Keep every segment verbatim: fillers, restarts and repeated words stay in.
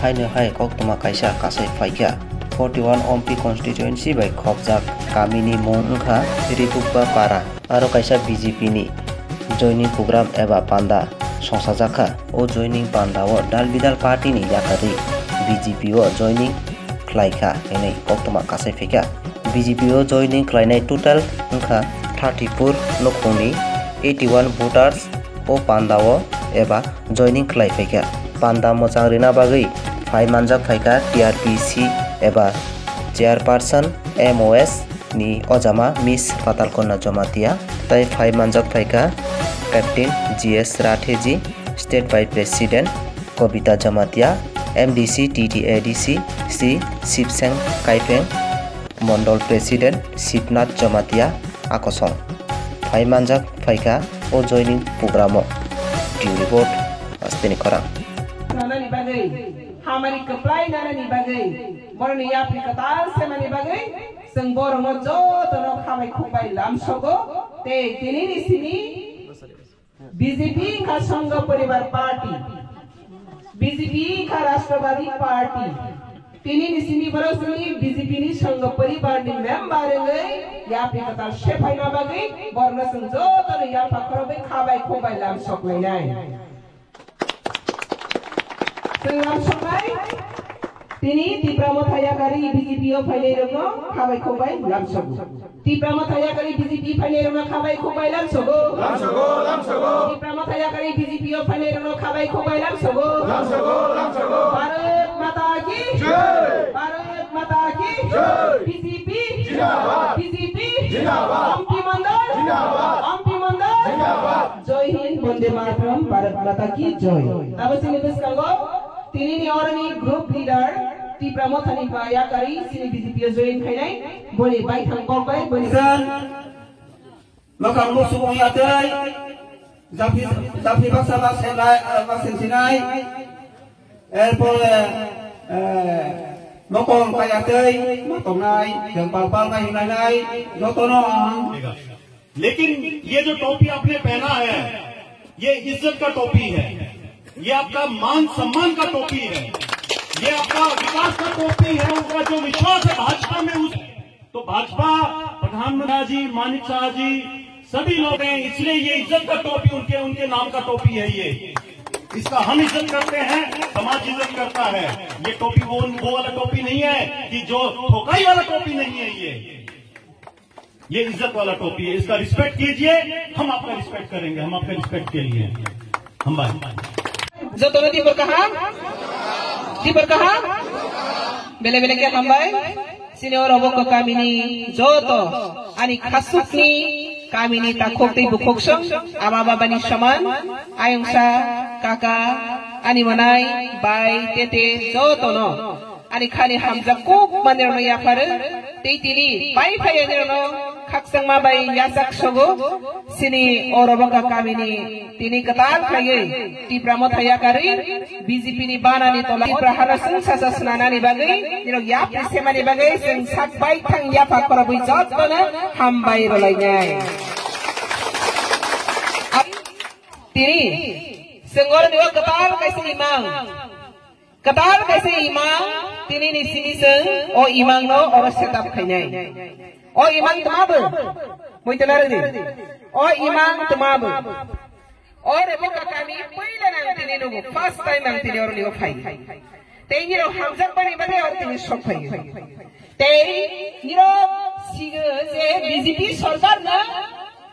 Haino hai koktwma kaisa kasai phaikha. Forty one Ompi constituency bai khopjak kamini mung wngkha Ribukba Para. Aro kaisa B J P ni joining program eba panda songsajakha. O joining panda o dal bidal party ni yakarwi B J P o joining khlaikha hinwi koktwma kasai phaikha. B J P o joining khlainai total wngkha thirty four nukhungni eighty one voters o panda o eba joining khlai phaikha. Panda mwchang rina bagwi phai manjak phaikha T R P C eba chairperson M O S ni ojama Miss Patalkona Jamatia, tai phai manjak phaikha Captain G S Ratheji, State Vice President Kobita Jamatia, M D C T T A D C Sri Sibseng Kaipeng, Mondol President Sibnath Jamatia akosong phai manjak phaikha o joining program o. Due report, Asteni Khorang. Nanani bagwi, hamari kwplai nanani bagwi, boroni yapri kwtal semani bagwi, chwng borokno jotono khabai khukbai lamsogo, tei tinini simi B J P wngkha Sangha Poribar Party, B J P wngkha Rashtrabadi Party. Tini ni simi borok simi B J P ni Sangha Poribar ni member wngwi yapri kwtal sephaima bagwi borokno chwng jotono yapha khorokwi khabai khukbai lamsok lainai. Chwng lamsoknai tini Tipra Motha yakarwi B J P o phainai rokno khabai khukbai lamsogo. Tipra Motha yakarwi B J P phainai rokno khabai khukbai lamsogo. Lamsogo, lamsogo. Tipra Motha yakarwi B J P o phainai rokno khabai khukbai lamsogo. Lamsogo, lamsogo. Bharat Mata ki jai. Bharat Mata ki jai. B J P jindabad. B J P jindabad. Ompi Mondol jindabad. Ompi Mondol jindabad. Jai Hind, Bonde Mataram, Bharat Mata ki jai. Tabo chini bwskango tinini oroni group leader Tipra Mothani ba yakarwi chini B J P o join khainai. Boni baithang kok bai boni San, makam musuk ong yatei, japi, japi baksa baksa lai, baksa sinai, erpore, eh, mokong kayatei, matongnai, jempal palnai hinai, jotono ang. लेकिन ये जो टोपी आपने पहना है, ये इज्जत का टोपी है, ये आपका मान सम्मान का टोपी है, ये आपका विकास का टोपी है। उनका जो विश्वास है भाजपा में, उस तो भाजपा, प्रधानमंत्री जी, मानिक साहा जी, सभी लोग हैं, इसलिए ये इज्जत का टोपी उनके, उनके नाम का टोपी है ये। इसका हम इज्जत करते हैं, समाज इज्जत करता है। ये टोपी वो, वो वाला टोपी नहीं है कि जो ठोकाई वाला टोपी नहीं है ये। ये इज्जत वाला टोपी है, इसका रिस्पेक्ट कीजिए, हम आपका रिस्पेक्ट करेंगे, हम आपका रिस्पेक्ट के लिए हम भाई। Jotono tibor kaham, tibor kaham, bele bele khe hambai. Chini oro bo kamini joto ani khasukni kamini takhuk tei bukhuk song ama babani soman ayungsa kaka ani manai bai tete jotono. Ani khani hamjak kuk mandirokno yapharo, tei tini pai phaiya nirokno khakchangma bai yachak sogo. Chini oro bokha kamini tini kwtal khaiwi Tipra Motha yakarwi B J P ni banani tola Tipra hano chwng sacha swnanani bagwi nirok yapri semani bagwi chwng sak bai thang yapha khorobwi jotono hambai rwlainai. Tini chwng oroni o kwtal kaisa imang. Kwtal kaisa imang, tini ni simi chwng o imang no oro setup khainai. O imang tma bo? Muitala rwdi. O imang tma bo? O rebo kakami puila nang tini nugo, first time ang tini oro nigo phai. Tei nirok hamjak bani bagwi oro tini sok phai. Tei nirok sigo je B J P sorkar no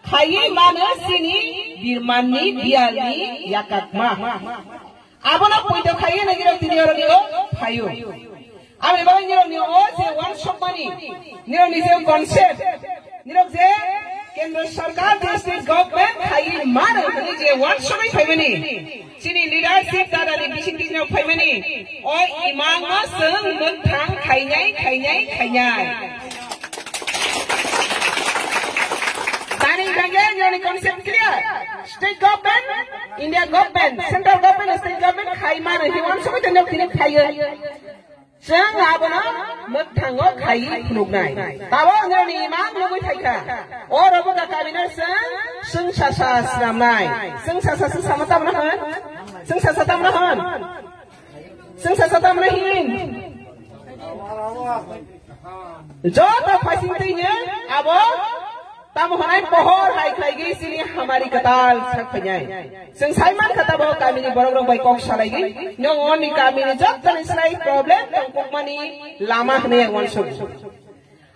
khaiwi mano chini birmanni biyalni yakakma. Abono poito khaiwi nirok tini oro nigo phaio. Aboni bagwi nirok ni o je wansukmani, nirok ni je concept, nirok je kendro sarkar je state government khaiwi mano hwnwi je wansugwi phaimani, chini leadership dada ni bising bising phaimani, o imang no chwng mwkthang khainai, khainai, khainai. Tani hwnkhe nirok ni concept clear. State government, India government, central government, state government khai mano, he wansugwi tongwi tini phaiwi. Chwng abono mwkthango khaiwi phunuknai. Tabok nirokni imang nugwi phaikha. O robo ka kabino chwng, chwng sasa swnamnai. Chwng sasa se sama tamno hwn? Chwng sasa tamno hwn? Sasa tamna hin. Joto phasing twi abo tamo hwnai pohor hai khlaigwi chini hamari kwtal sak phainai. Chwng sai man kha tabo kamini borok rok bai kok salaigwi, nong oni kamini joto ni slai problem tong kokmani lama hwnwi ang uansuk.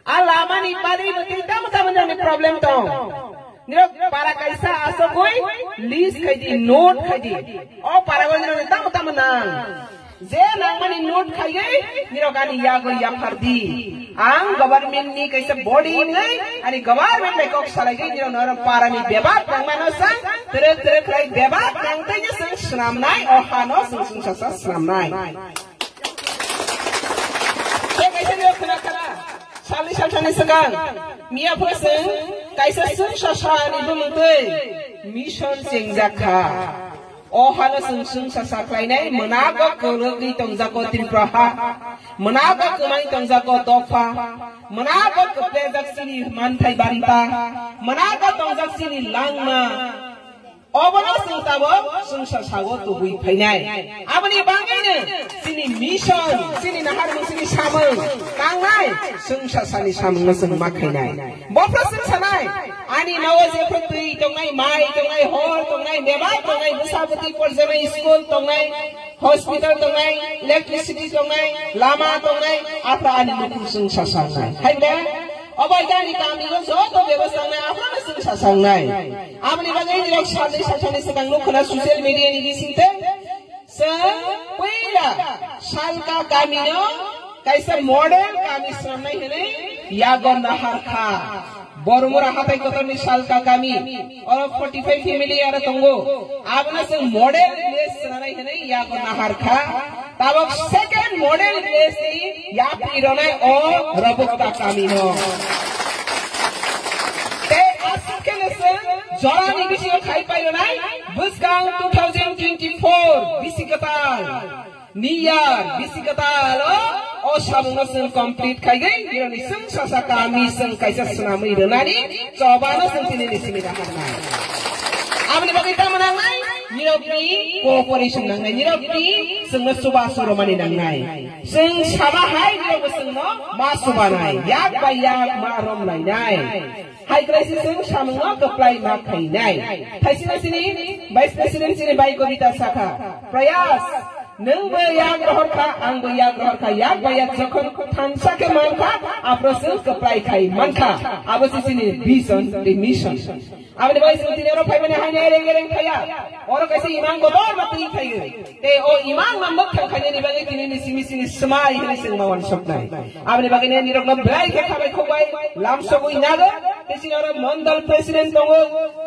A lamani bari bwtwi tamo tamo nini problem tong. Nirok para kaisa asogwi list khaidi, note khaidi. O para o nirok tamo tamo nang. Je nangmani note khaiwi nirok ani yago yaphardi. Ang government ni kaisa body wngwi ani government bai kok salaigwi nirok noro para ni bebak nangmano sang terek terek khlai bebak nangtwi je sang swnamnai, o hano sang sung sasa swnamnai. Tei kaisa nirok khna khna. Salni salthani swkang miya pho chwng kaisa chwngsa sani bumung twi mission chengjak kha. O hano chwng chwngsa sa khlainai mwnago kwrwgwi tongjago Tripura ha. Mwnago kwmai tongjago dopha. Mwnago kwplejak chini manthai barita. Mwnago tongjak chini langma. Obono chwng tabok chwngsa sago tubui phainai. Aboni bagwino chini mission, chini naharmung, chini samung tangnai chwngsa sani samungno chwng ma khainai. Bophro chwng sanai, ani nogo jephru twi tongnai, mai tongnai, hor tongnai, bebak tongnai, bwsa bwtwi porjanai, school tongnai, hospital tongnai, electricity tongnai, lama tongnai, aphra ani nukhung chwngsa sangnai. Hai de? Obo ani kamio joto bebak tongnai, aphano chwngsa sangnai. Aboni bagwi nirok salni salthani swkang nukho na social media ni bisingtwi. Chwng puila Salka kamino kaisa model kami swnamnai hwnwi yago nahar kha. Bormura hatai kotorni Salka kami, oro forty five family aro tongo. Abono chwng model village swnamnai hwnwi yago nahar kha. Tabok second model village ni yapri ronai o Rabukta kamino. Tei aswk khe no chwng jorani bisingo khai pai ronai bwskang two thousand twenty-four bisi kwtal. Ni yar bisi kwtal o, o samungno chwng complete khaigwi, nirokni chwng sasa kami chwng kaisa swnamwi rwnani chobano chwng tini ni simi naharnai. Aboni bagwi tamo nangnai, nirokni cooperation nangnai, nirokni chwngno chubachu romani nangnai. Chwng sama hai nirokbo chwngno ma chubanai, yak bai yak ma romlainai. Hai khlai se chwng samungno kwplai ma khainai. Thaisino chini Vice President chini bai Kobita sakha, Prayas, nwng bo yak rohor kha, ang bo yak rohor kha, yak bai yak jokhon thansa khe man kha, aphro chwng kwplai khai man kha. Abo se chini vision tei mission. Aboni bai chwng tini oro phaimani haino ereng ereng phaiya. Oro kaisa imang kotor ma twi phaiyo. Tei o imang ma mwkhang khainani bagwi tini ni simi sini swmai hwnwi chwng ma uansuknai. Aboni bagwi nirokno belai khe khabai khukbai lamsogwi nago. Tei chini oro mondol president tongo.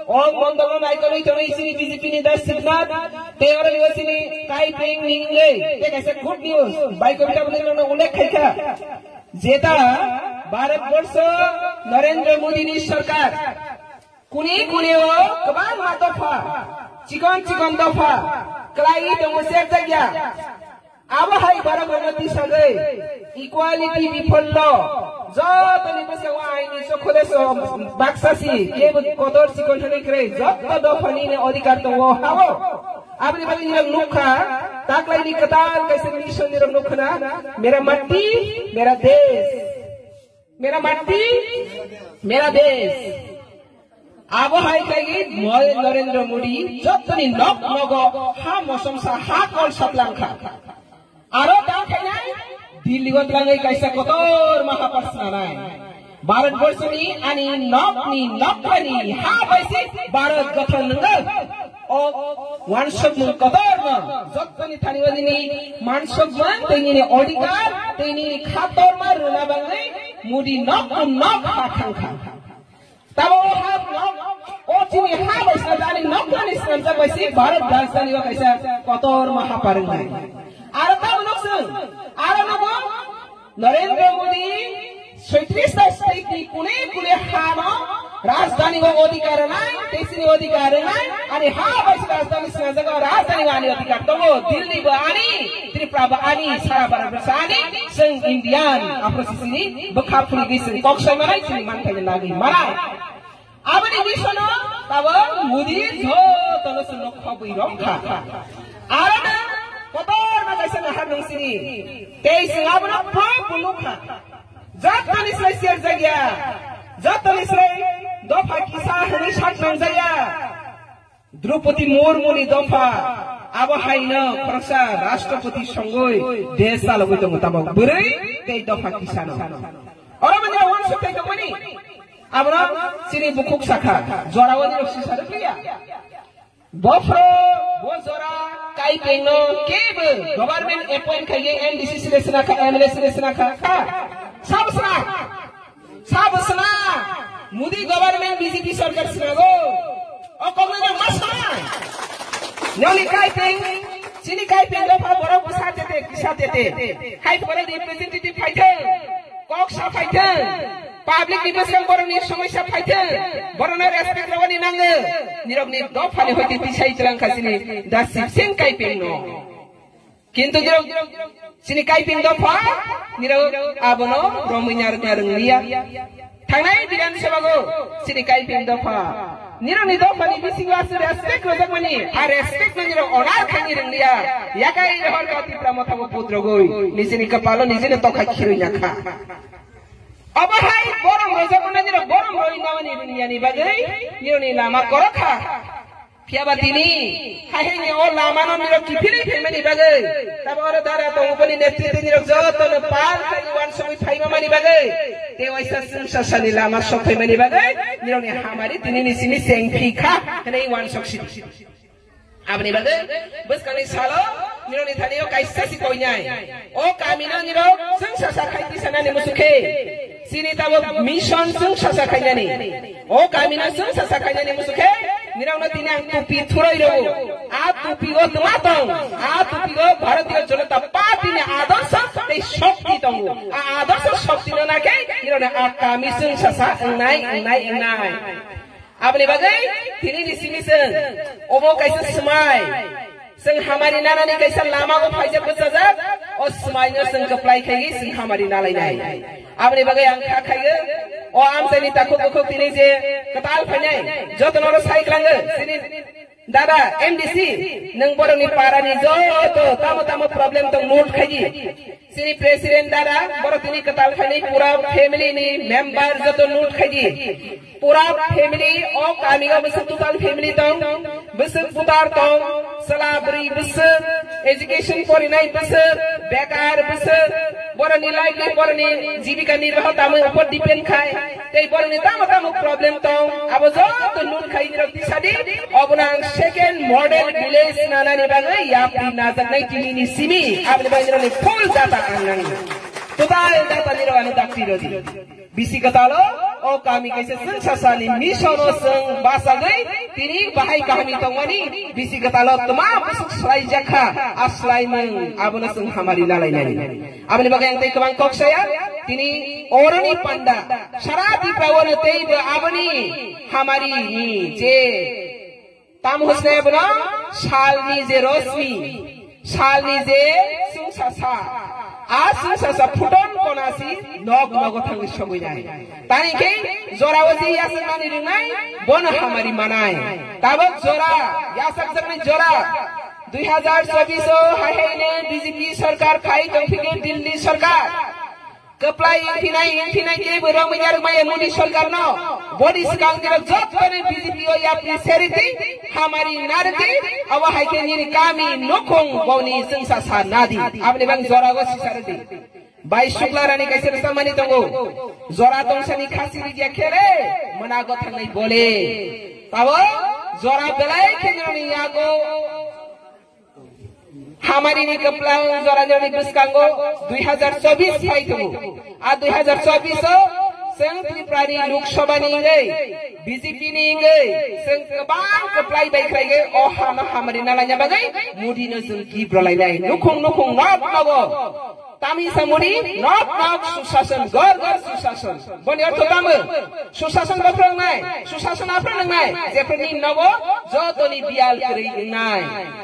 O mondol no naikolwi tonwi chini B J P ni da Sibnath. Tei oro liyo chini Kaipeng ni wngwi. Tei kaisa good news. Bai Kobita bo nirokno ullekh khaikha. Jeta Bharat Borsho Narendra Modi ni sarkar. Kuni kuni o kwbangma dopha, chikon chikon dopha, kwlaiwi tongo cherjakya. Abo hai borok rokno tisagwi equality bipholno jotoni bwskango aini chokholeso baksa si, kebo kotor chikon thani kwrwi, joto dophani ni odhikar tongo hao. Aboni bagwi nirok nukha, taklaini kwtal kaisa mission nirok nukha na, "Mera matti, mera desh." Mera matti, mera desh. Abo hai khlai Mo-, Narendra Modi jotoni nok nogo ha mosomsa ha kol saplangkha. Aro ta khainai Delhi o twlangwi kaisa kotor ma hapar swnanai. Bharat Borshoni ani nokni nokni ha bai se Bharat gothon nwngo. O wansukmung kotorno jotoni thani o nini mansukmung tei nini odhikar tei nini khatorma rwna bagwi Modi nok to nok ha thangkha. Tamo o ha nok, o chini ha bai swnamjak, ani nok ani swnamjak bai si Bharat rajdhani o kaisa kotorma ha parwngnai. Aro tamo nok chwng, aro nogo Narendra Modi soitrista state ni kune kune hano rajdhani o odhikar rwnai, tei chini odhikar rwnai, ani ha bai se rajdhani swnamjago, rajdhani o ani odhikar tongo, Delhi bo ani, Tripura bo ani, sara Bharat Borsho ani, chwng Indian, aphuru se chini bwkha phunigwi chwng kok sai manai, chini manthai no nagwi manai. Aboni bisono tabok Modi jotono chwngno khobwi romkha. Aro no kotorma kaisa nahar nung si Tei chwng abono phano nukha. Jotoni slai serjakya, jotoni slai dopha kisa hwnwi sak nangjakya. Draupadi Murmuni dopha, abo haino khoroksa Rashtrapati songwi desh chalogwi tongo tabok bwrwi tei dopha kisano. Oro mani wansuk tei tongmani, abono chini bukhuk sakha, jorao nirok sisa rwkliya. Bophro, bo jora, kaipengno kebo government appoint khaigwi M D C sile swnakha, M L A sile swnakha, kha? Sabo swnai? Sabo swnai? Modi government B J P sarkar swnago. O kokno ma swnai? Noni kaipeng, chini kaipeng dopha borok bwsa tete, kisa tete. Hai borok representative phaithwng, kok sa phaithwng. Public ni bwskang borokni somosya phaithwng, borokno respect rwani nango. Nirokni dophani hoite tisai twlang kha chini da Sibsing kaipengno. Kintu nirok chini kaipeng dopha, nirok abono romwi narwkna rwngliya. Thangnai Bidhan Sabha go chini kaipeng dopha. Nirokni dophani bisingo aswk respect rwjakmani, a respect no nirok honor khaini rwngliya. Yakai rohor ka Tipra Motha bo putrogwi, nijini kapalo nijini tokha khirwi nakha. Obo hai borom rojak mani rok borom roi namani dunia ni bagwi nironi lama korok kha. Phiya ba tini hai hai ni o lama no nirok kiphilwi phaimani bagwi tabo oro dara tongmani netritwi nirok joto no pal khai wansugwi phaimani bagwi tei waisa chwngsasani lama sok phaimani bagwi nirokni hamari tini ni simi chengphi kha hwnwi wansok si. Aboni bagwi bwskangni salo nirokni thani o kaisa si koinai. O kamino nirok chwngsasa khai tisanani muchukhe. Chini tabuk mission chwngsasa khainani. O kamino chwngsasa khainani muchukhe nirokno tini ang tupi thuroi rwo. A tupi o twma tong. A tupi o Bharatiya Janata Party ni adorsho tei shokti tongo. A adorsho shokti no nakhe nirokno a kami chwngsasa wngnai, wngnai, wngnai. Aboni bagwi tini ni simi chwng obo kaisa swmai. Chwng hamari nanani kaisa lama bo phaijak bwchajak. O swmai no chwng kwplai khaigwi chwng hamari nalainai. Aboni bagwi ang kha khaigo. O amchaini takhuk bukhuk tini je kwtal phainai. Jotono oro sai kwlango. Chini dada M D C, nwng borokni parani joto tamo tamo problem tong note khaidi. Chini president dada, borok tini kwtal khainai pura family ni member joto note khaidi. Pura family o kami o bwswk total family tong, bwswk putar tong, chwla bwrwi bwswk, education porinai bwswk, bekar bwswk, borokni livelihood, borokni jibika nirbaho tamwi upor depend khai. Tei borokni tamo tamo problem tong, abo joto note khai nirok tisadi, obono ang second model village nanani bagwi yapri najaknai tini ni simi, aboni bagwi nirokni full data ang nango. Total data nirok ano dakti rodi. Bisi kwtalo, o kami kaisa chwngsasani mission o chwng bachagwi tini bahai kahami tongmani, bisi kwtalo twma bwswk swlaijakha, a swlaimung abono chwng hamari nalainani. Aboni bagwi ang tei kwbang kok saya, tini oroni panda, sara Tripura o no teibo aboni hamari ni je tam hosne bono salni je rosmi, salni je chwngsasa, a chwngsasa phuton konasi nok nogo thangwi sogwi nai. Tani khe jora o je yasaknani ringnai, bono hamari manai. Tabok jora, yasakjaknai jora, dui hazar chobbish o hai hai ne B J P sarkar khai tongphigwi Delhi sarkar. Kwplai wngphinai, wngphinai khe bo romwi narwkmaya Modi sarkarno. Boni swkang nirok jotono B J P o yapri seriti, hamari nariti, abo hai khe nini kami nukhung boni chwngsa sa nadi. Aboni bang jora go sisa rwdi. Bai Sukla Rani kaisa rwchapmani tongo. Jora tongsani khasi rigya khe re, mona go thangnai bole. Tabo jora belai khe nirokni yago Hamari ni kwplang jora jora ni bwskango dui hazar chobbish phai tongo. A dui hazar chobbish o chwng Tripura ni Lok Sabha ni wngwi, B J P ni wngwi chwng kwbang kwplai bai khlaiwi o hano hamari nalaina bagwi Modi no chwng gift rwlainai. Nukhung nukhung nok nogo. Tamisa Modi nok nok Sushashan, ghor ghor Sushashan. Boni ortho tamo? Sushashan baphra wngnai, Sushashan aphra wngnai, jephru ni nogo jotoni biyal kwrwi wngnai.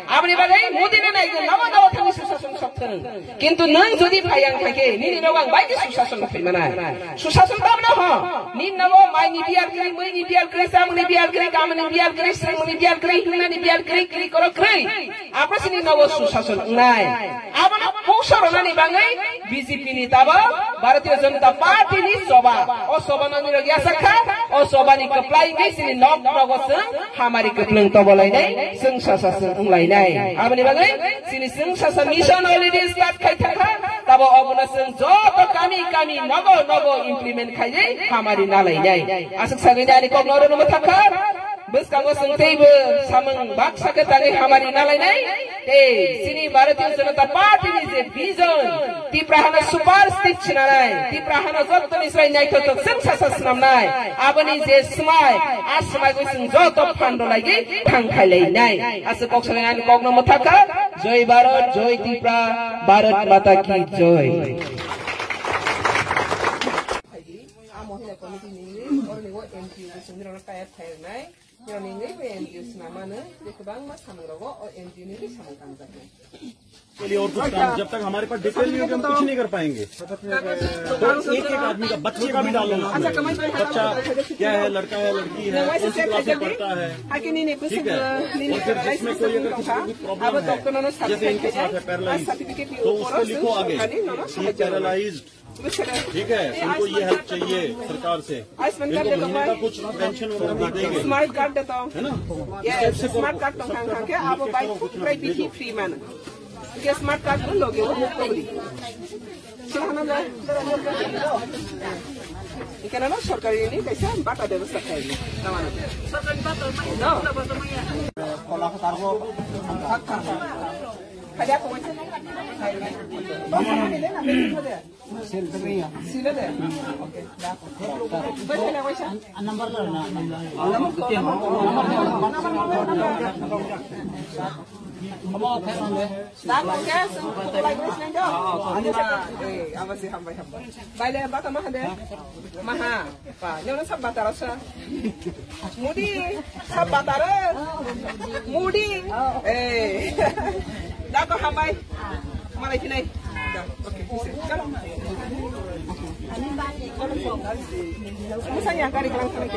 Aboni bagwi Modi no nai je nogo nogo thangwi Sushashan sok thung. Kintu nwng jodi phai ang kha khe, nini nogo ang bai khe Sushashan phai manai. Sushashan tamo no ho? Nini nogo mai ni biyal kwrwi, mui ni biyal kwrwi, samung ni biyal kwrwi, kamani biyal kwrwi, swrwngmung ni biyal kwrwi, hwngnani biyal kwrwi, kwrwi korok kwrwi. Aphra sini nogo Sushashan wngnai. Abono kok Soronani bangwi B J P ni tabo Bharatiya Janata Party ni soba. O soba nani rok yasakha, o soba ni kwplai wngwi chini nok nogo chwng hamari kwplwng tobolainai, chwng sasa chwng wnglainai. Aboni bagwi chini chwng sasa mission already start khai thangkha, tabo obono chwng joto kami kami nogo nogo implement khaiwi hamari nalainai. Aswk sagwi ani kok noro numa thangkha. Bwskango chwng teibo samung baksa khe tangwi hamari nalainai. Tei chini Bharatiya Janata Party ni je vision, Tipra hano super state sinanai, Tipra hano jottoni srai naithothok chwng sasa swnamnai, aboni je swmai, a swmai bo chwng joto phan rwlaigwi thang khailainai. Aswk kok sanai ani kokno mwthakha, Jai Bharat, Jai Tipra, Bharat Mata Ki Jai. A mohila committee ni, oroni o N G O ni swngjwrwngno kaya phairnai. Yoni ngi bo N G O swnamano, je kwbangma samungrogo o N G O ni samung tangjaknai. के लिए और कुछ काम, जब तक हमारे पास डिटेल नहीं होगी, हम कुछ नहीं कर पाएंगे। तो एक एक आदमी का, बच्चे का भी डालो उसमें। बच्चा क्या है, लड़का है, लड़की है, कौन सी क्लास में पढ़ता है, ठीक है? और फिर जिसमें कोई अगर किसी को कोई प्रॉब्लम है, जैसे इनके साथ है पैरालाइज, तो उसको लिखो आगे कि पैरालाइज, ठीक है, उनको ये हेल्प चाहिए सरकार से। Ice man card देता हूँ। कुछ पेंशन वगैरह भी देंगे। Smart card देता हूँ। है ना? Yes, smart card तो खान खान के आप बाइक को पूरा बिठी फ्री मैंने। ये smart card को लोगे वो मुफ्त फ्री। सुना ना ले। ये क्या ना सरकारी नहीं, कैसे हम बाटा व्यवस्था करेंगे। ना मानो। सरकारी बाटा नहीं। ना। कोला को तार को। खजा को वैसे नहीं। Sila de. Number la na, number. Number ko, number ko. Number ko. Number ko. Number ko. Number ko. Number ko. Baile bata maha de. Maha. Pa, nyono sab batara sa. Mudi, sab batara. Mudi. Eh. Da to hambai. Malai kinai. Da, okay. Chalo. Musa yang kari kelang kari.